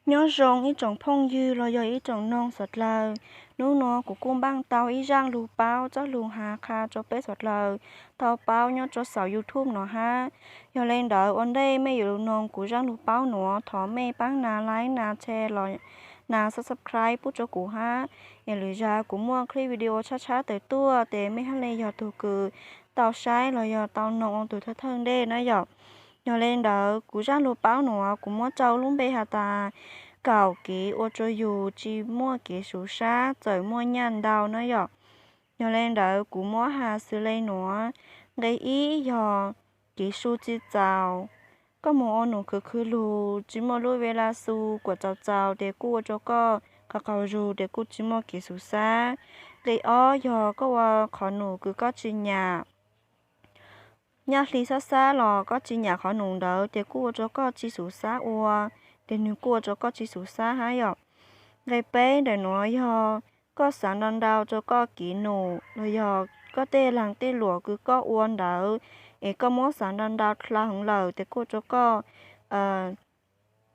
Nyob zoo ib tsoom phooj ywg los yog ib tsoom noog suav dlawg. Hnub no kuv kuj npaj tau ib zaj lug paub txoj lug has qha rua peb suav dlawg tau paub nyob rua saum YouTube no hab. Yog le ntawd ua ntej mej yuav lug noog kuv zaj lug paub nuav thov mej paab nas like, nas share los nas subscribe pub rua kuv hab. Es lwm zag kuv muaj clip video tshab tshab tawm tuaj tes mej hab le yog tug kws tau saib los yog tau noog ua tug thawj thawj ntej na yom. Yog le ntawd kuv zaj lug paub nuav kuv muab rau lub npe has tas kaum kev ua rua yug tsi muaj kev suv sab txawm muaj nyaj ntau na yom. Yog le ntawd kuv muab has xws le nuav. Nqe ib yog kev su tsi txaus. Koj moog ua num khwv khwv lug tsi muaj lub vela su kuam txaus txaus tes kuj ua rua koj qaug qaug zug tes kuj tsi muaj kev suv sab. Nqe ob yog koj ua qhov num kws koj tsi nyam, nyaj hli sab sab los koj tsi nyam qhov num ntawd tes kuj ua rua koj tsi suv sab ua, tes nwg kuj ua rua koj tsi suv sab hab yom. Nqe peb ntawm nuav yog koj xaav ntau ntau rua koj kev num los yog koj tej laag tej luam kws koj ua ntawd, es koj muab xaav ntau ntau dlhau heev lawm tes kuj ua rua koj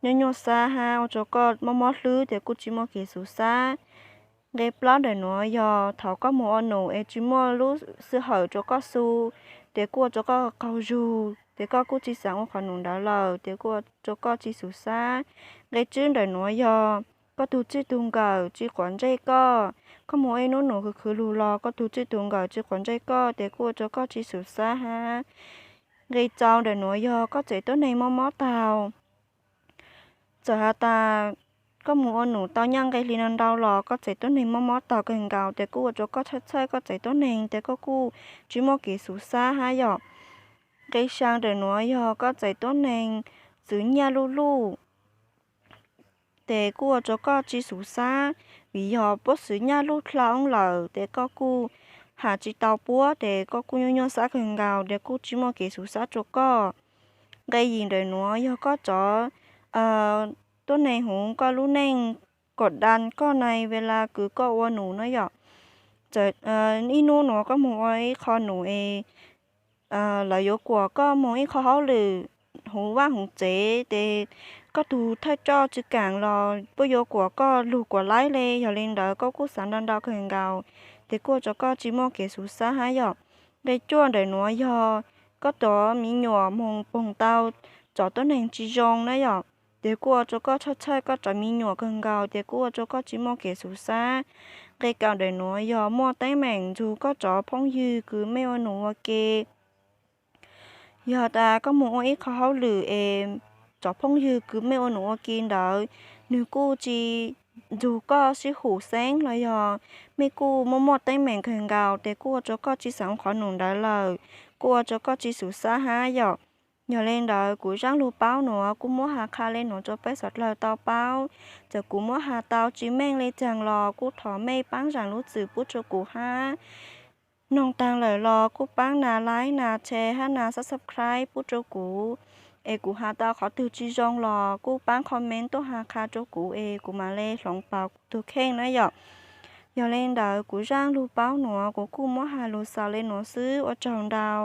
nyuaj nyuaj sab hab ua rua koj mob mob hlwb tes kuj tsi muaj kev suv sab. Nqe plaub ntawm nuav yog thaum koj moog ua num es tsi muaj lub sij hawm rua koj su, tes kuj ua rua koj qaug zug tes koj kuj tsi xaav ua qhov num ntawd lawm tes kuj ua rua koj tsi suv sab. Nqe tswb ntawm nuav yog koj tug txij tug nkawm tsi quav ntsej koj. Koj moog ua ib nub num khwv khwv lug los koj tug txij tug nkawm tsi quav ntsej koj tes kuj ua rua koj tsi suv sab hab. Nqe rau ntawm nuav yog koj txais tuab neeg mob mob taug. Txawm has tas koj moog ua num tau nyaj nqe hli no ntau los koj txais tuab neeg mob mob taug kawg nkaus tes kuj ua rua koj txhawj txhawj koj txais tuab neeg tes koj kuj tsi muaj kev suv sab hab yom. Nqe xyaa ntawm nuav yog koj txais tuab neeg txwv nyaj luj luj tes kuj ua rua koj tsi suv sab, vim yog puab txwv nyaj luj dlhau lawm tes koj kuj has tsi tau puab tes koj kuj nyuaj nyuaj sab kawg nkaus tes kuj tsi muaj kev suv sab rua koj. Nqe yim ntawm nuav yog koj rov tuab neeg huv koj lub neej kom da koj na, vela kws koj ua num na yom. Ib nub nuav koj moog ua ib qho num es lawv yuav kuam koj moog ib qho hauj lwm huv vaaj huv tsev tes koj tug thawj coj tsi kaam los puab yuav kuam koj lug kuam laib le. Yog le ntawd koj kuj xaav ntau ntau kawg nkaus tes kuj ua rua koj tsi muaj kev suv sab hab yom. Nqe cuaj ntawm nuav yog koj cov me nyuam moog poog tau cov tuab neeg tsi zoo na yom, tes kuj ua rua koj txhawj txhawj koj cov me nyuam kawg nkaus tes kuj ua rua koj tsi muaj kev suv sab. Nqe kaum ntawm nuav yog muaj teeb meem nrug koj cov phooj ywg kws mej ua num ua ke. Yog tas koj moog ua ib qho hauj lwm es cov phooj ywg kws mej ua num ua ke ntawd nwg kuj tsi nrug koj sib hum xeeb los yog mej kuj muaj muaj teeb meem kawg nkaus tes kuj ua rua koj tsi xaav ua qhov num ntawd lawm, kuj ua rua koj tsi suv sab hab yom. Yog le ntawd kuv zaj lug paub nuav kuj muab has qha le nuav rua peb suav dlawg tau paub. Txawm kuv muab has tau tsi meej le caag los kuj thov mej paab zaam lub txim pub rua kuv hab. Noog taag lawm los kuj paab nas like, nas share hab nas subscribe pub rua kuv. Es kuv has tau qhov twg tsi zoo los kuj paab comment tuaj has qha rua kuv es kuv maam le hloov pauv kuv tug kheej na yom. Yog le ntawd kuv zaj lug paub nuav kuv kuj muab has lug xaus le nuav xwb, ua tsaug ntau.